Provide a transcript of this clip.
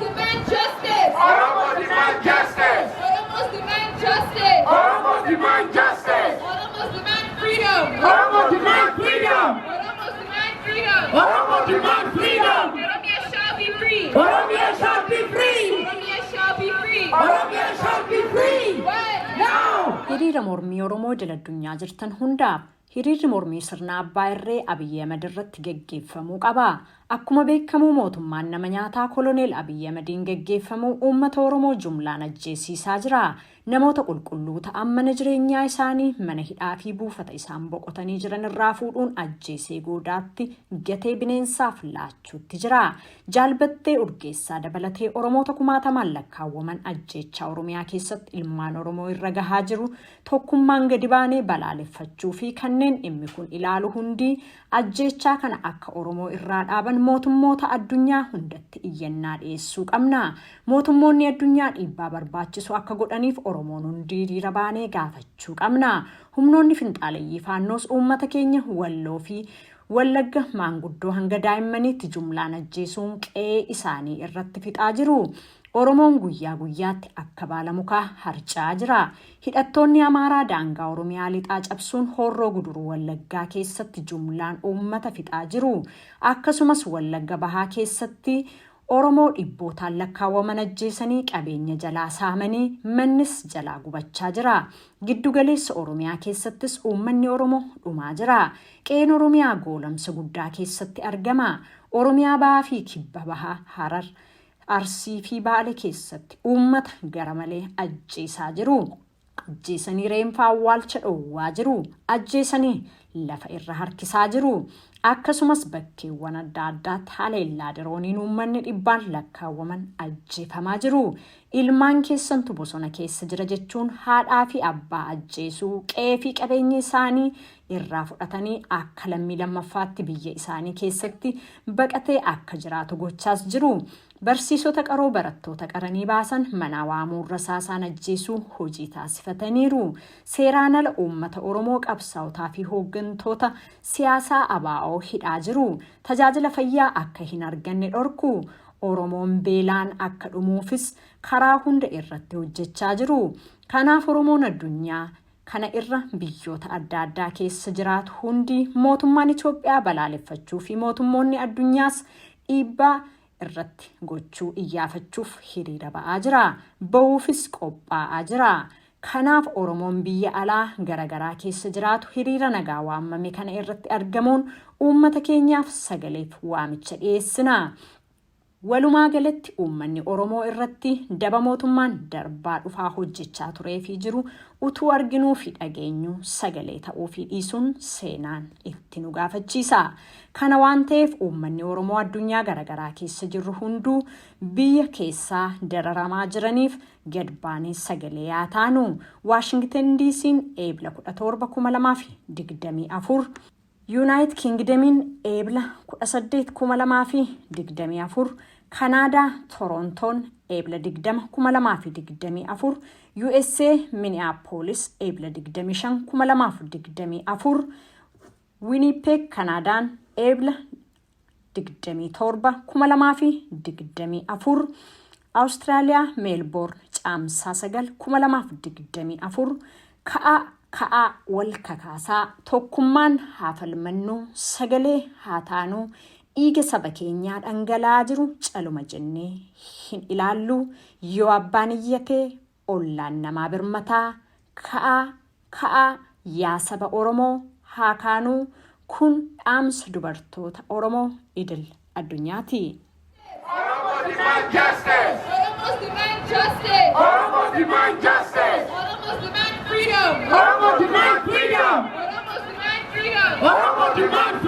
Demand justice. Oromos demand justice. Oromos demand justice. Oromos demand justice. Oromos demand freedom. Oromos demand freedom. Oromos demand freedom. Oromos demand freedom. Oromia shall be free. Oromia shall be free. Oromia shall be free. Oromia shall be free. When? Now. Hiriira mormii Oromoo idil addunyaa jirtan hundaaf: hiriirri mormii sirna abbaa irree Abiyyi Ahmad irratti geggeeffamuu qaba. Akkuma beekamu, mootummaan nama nyaataa Koloneel Abiyyi Ahmadiin geggeeffamu uummata Oromoo jumlaan ajjeesiisaa jira. Namoota qulqulluu ta'an mana jireenyaa isaanii, mana hidhaa fi buufata isaan boqotanii jiran irraa fuudhuun ajjeesee goodaatti gatee bineensaaf laachuutti jira. Jaalbattee Urgeessaa dabalatee Oromoota kumaatamaan lakkaawwaman ajjeechaa Oromiyaa keessatti ilmaan Oromoo irra gahaa jiru tokkummaan gadi baanee balaaleffachuu fi kanneen dhimmi kun ilaalu hundi ajjeechaa kana akka Oromoo irraa dhaaban mootummoota addunyaa hundatti iyyannaa dhiyeessuu qabna. Mootummoonni addunyaa dhiibbaa barbaachisu akka godhaniif Oromoon hundi hiriira baanee gaafachuu qabna. Humnoonni finxaaleyyii Faannoos uummata keenya Walloo fi Wallagga maanguddoo hanga daa'immaniitti jumlaan ajjeesuun qe'ee isaanii irratti fixaa jiru. Oromoon guyyaa guyyaatti akka baala mukaa harca'aa jira. Hidhattoonni Amaaraa daangaa Oromiyaa lixaa cabsuun Horroo Guduruu Wallaggaa keessatti jumlaan uummata fixaa jiru. Akkasumas Wallagga Bahaa keessatti Oromoo dhibbootaan lakkaawwaman ajjeesanii, qabeenya jalaa saamanii, mannis jalaa gubachaa jira. Giddugaleessa Oromiyaa keessattis uummanni Oromoo dhumaa jira. Qe'een Oromiyaa goolamsa guddaa keessatti argama. Oromiyaa bahaa fi kibba bahaa, Harar, Arsii fi Baale keessatti uummata gara malee ajjeesaa jiru. Ajjeesanii reenfa awwaalcha dhoowwaa jiru. Ajjeesanii lafa irra harkisaa jiru. Akkasumas bakkeewwan adda addaatti haleellaa dirooniin uummanni dhibbaan lakkaawwaman ajjeefamaa jiru. Ilmaan keessantu bosona keessa jira jechuun haadhaa fi abbaa ajjeesuu, qe'ee fi qabeenya isaanii irraa fudhatanii akka lammii lammaffaatti biyya isaanii keessatti baqatee akka jiraatu gochaas jiru. Barsiisota qaroo barattoota qaranii baasan mana waamuun rasaasaan ajjeesuu hojii taasifataniiru. Seeraan ala uummata Oromoo, qabsaa'otaa fi hooggantoota siyaasaa ABO hidhaa jiru. Tajaajila fayyaa akka hin arganne dhorku. Oromoon beelaan akka dhumuufis karaa hunda irratti hojjechaa jiru. Kanaaf Oromoon addunyaa kana irra biyyoota adda addaa keessa jiraatu hundi mootummaan Itoophiyaa balaaleffachuu fi mootummoonni addunyaas dhiibbaa irratti gochuu iyyaafachuuf hiriira ba'aa jira. Ba'uufis qophaa'aa jira. Kanaaf Oromoon biyya alaa garaagaraa keessa jiraatu hiriira nagaa waamame kana irratti argamuun uummata keenyaaf sagaleef waamicha dhiyeessina. Walumaa galatti uummanni Oromoo irratti daba mootummaan darbaa dhufaa hojjechaa turee fi jiru utuu arginuu fi dhageenyu sagalee ta'uu fi dhiisuun seenaan itti nu gaafachiisa. Kana waan ta'eef uummanni Oromoo addunyaa garaagaraa keessa jirru hunduu biyya keessaa dararamaa jiraniif gad baanee sagalee yaa taanu. Waashingtan DC'n Eebla 17, 2024. United Kingdomiin Eebla 18, 2024, Kanaadaa Torontoon Eebla 20, 2024, USA Minneapolis Eebla 25, 2024, Winnipeg Kanaadaan Eebla 27, 2024, Awustiraaliyaa Meelboorn Caamsaa 9, 2024. Ka'aa, ka'aa, wal kakaasaa, tokkummaan haa falmannuu, sagalee haa taanuu. Dhiiga saba keenyaa dhangala'aa jiru caluma jennee hin ilaallu. Yoo abbaan iyyatee ollaan namaa birmataa. Ka'aa, ka'aa, yaa saba Oromoo, haa kaanuu. Kun dhaamsa dubartoota Oromoo idil addunyaati. Oromos demand justice. Oromos demand justice. Oromos demand justice. Oromos demand freedom. Oromos demand freedom. Oromos demand freedom. Oromos demand